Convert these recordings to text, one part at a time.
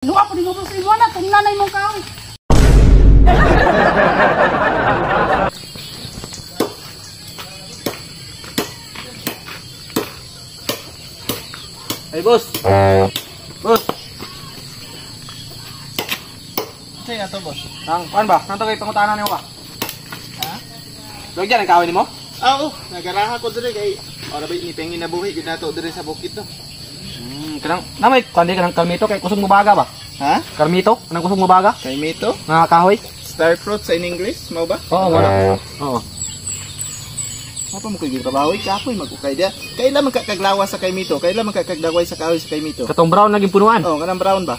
Luha po nimo, boss, imo na tungna na imong kahoy. Ay, boss. Boss. Sa'yo ato, boss. Ang kuan ba? Nanto kay pangutana nimo ba? Ha? Log dyan ang kahoy nimo? Ah, oo. Nagaraha ko diri kay ora ba ni pengin na buhi gid nato diri sa bukid to. Kanang namay kuan di kanang kalmito kay kusog mo baga ba? Ha? Karmito? Kanang kusog mo baga? Kay mito? Nga kahoy? Star fruit sa in English, mao ba? Oo, wala. Oo. Apa mo kay trabaho kapoy magukay dia. Kaila man kakaglawa sa kay mito, kaila man kakaglaway sa kahoy sa kay mito. Katong brown naging punuan. Oh, kanang brown ba?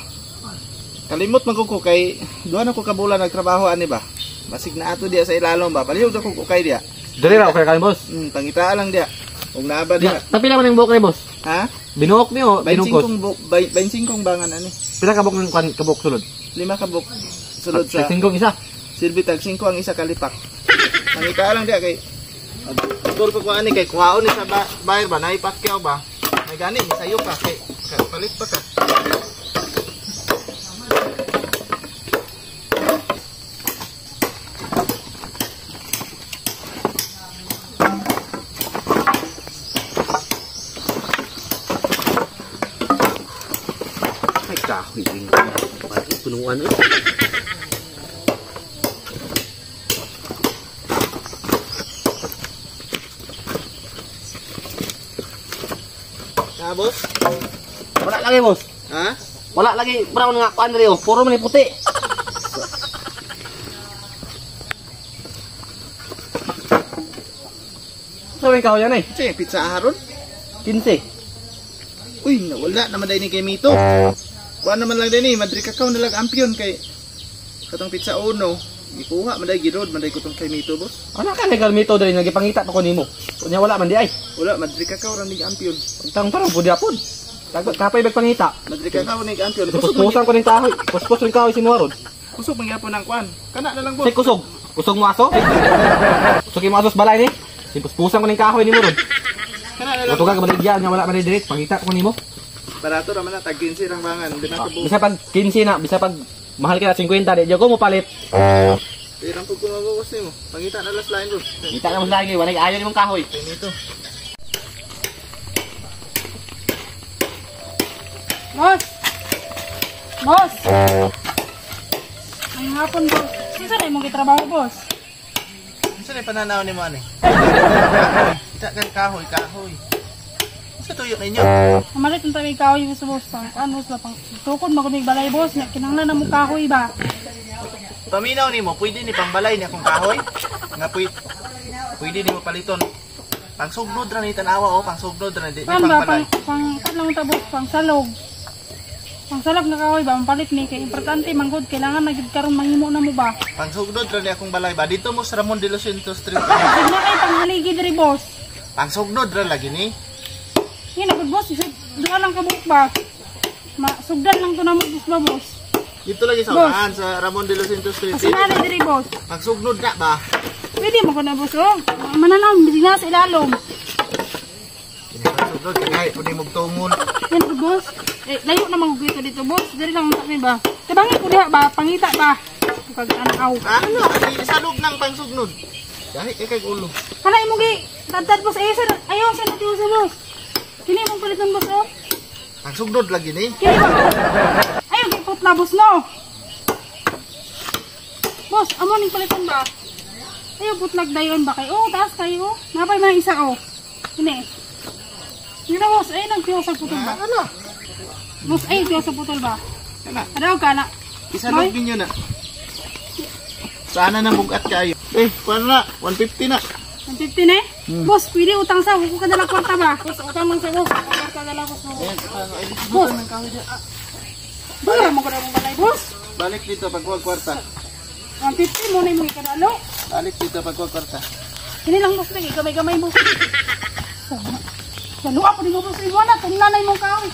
Kalimot man ko kay duha na ko ka bulan nagtrabaho ani ba. Basig na ato diya sa ilalom ba. Palihog ako kukay diya. Dili ra okay kay boss. Pangitaa lang diya. Ug naa ba diya? Tapila man ang buhok ni boss. Ha? Binuok niyo, binukos. 25 bangan ani. Pila ka buok ng kuan kabuk sulod? 5 ka buok sulod sa 5 isa. Silbi tag 5 ang isa kalipak. Pangitaa lang diya kay Tur ko kuan ani kay kuhaon ni sa bayar ba naipakyaw ba. May gani ni sayo pa kay palit pa ka. Ay, kahoy din. Bakit punuan eh? Ha, boss? Wala lagi, boss. Ha? Wala lagi brown nga kuan diri oh. Puro man ni puti. So, yung kahoy yan eh. Sige, pizza haron? 15. Uy, nawala naman dahil ni kay Mito. Kuha naman lang din eh, Madrid Cacao na lang ampion kay katong pizza uno. Gikuha man dahil girod, man dahil kutong kay Mito, boss. Wala ka legal Mito diri nagipangita pa ko nimo. Unya wala man di ay. Wala, Madrid Cacao ra nig ampion. Tang parang pud yapon. Tagot kapay bag pangita. Madrid Cacao nig ampion. Puspusan ko ning kahoy. Puspos ning kahoy si Morod. Kusog man gyapon ang kuan. Kana na lang, boss. Say kusog. Kusog mo aso. Kusog mo aso sa balay ni. Puspusan ko ning kahoy ni Morod. Kana na lang. Tuga ka baligya nya wala man diri pangita ko nimo. Barato ra man na tag 15 rang bangan, di na Bisa pag 15 na, bisa pag mahal ka na 50 di ko mo palit. Pirang pug ko mabawas nimo. Pangita na last line, boss. Kita na mo lagi wala ayo nimong kahoy. Kay Mito. Boss. Boss. Ay hapon, boss. Unsa na imong gitrabaho, boss? Unsa na pananaw nimo ani? Kita kan kahoy, kahoy. Unsa tuyo ninyo? Mamalit unta may kahoy boss, boss pang kuan boss ba pang tukod magumig balay, boss, nya kinahanglan na mo kahoy ba. Paminaw nimo, pwede ni pangbalay ni akong kahoy. Nga pwede nimo paliton. Pangsugnod ra ni tan-awa oh, pangsugnod ra ni di Kuan ba pangbalay. pang pang kuan lang ta, boss, pang salog. Pang salog na kahoy ba mapalit ni kay importante manggod kailangan na gid karon manghimo na mo ba. Pangsugnod ra ni akong balay ba dito mo sa Ramon de los Santos Street. Sige na kay panghaligi diri, boss. Pangsugnod ra lagi ni. Yan na gud, boss, isip duha lang ka buok ba. Masugdan lang to na mo, boss ba, boss. Dito lagi sa Boss. unahan sa Ramon de los Santos Street. Asa na diri, boss? Pangsugnod na ba? Pwede mo ko na, boss, oh. Mananaw bisig na sa ilalom. Pangsugnod kay pwede mo tungol. Yan gud, boss. Eh, layo na mga dito dito, boss. Diri lang sa ba. Tabangin ko diha ba, pangita ba. Kag tanaw. Ano? Salog ng pangsugnod. Dahil kay kay ulo. Kana imo gi tadtad, boss. Eh, sir, ayaw sa natiyo sa boss. Kini imong paliton, boss, oh. Pangsugnod lagi ni. Kini ba? Ayaw gi putla, boss, no. Boss, amo ning paliton ba? Ayaw putlag dayon ba kay? Oh, taas kayo. Napay man isa oh. Kini. Yun na, boss, ay nang tiyo sa putol ba? Ano? Boss, ay tiyo sa putol ba? Kana. Adaw ka na. Isalog ninyo na. Sana nang bugat kayo. Eh, kuan na, 150 na. 150 na eh? Boss, pwede utang sa, huwag ka dala kwarta ba? Boss, utang lang sa boss. Kwarta dala, boss. Boss, Bala mo ka na mong balay, boss. Balik dito pag huwag kwarta. 150 mo na yung ikadalo. Balik dito pag huwag kwarta. Kini lang, boss, lagi. Gamay-gamay mo. Lalo ako ni mo, boss. Imo na, tungna na imong kahoy.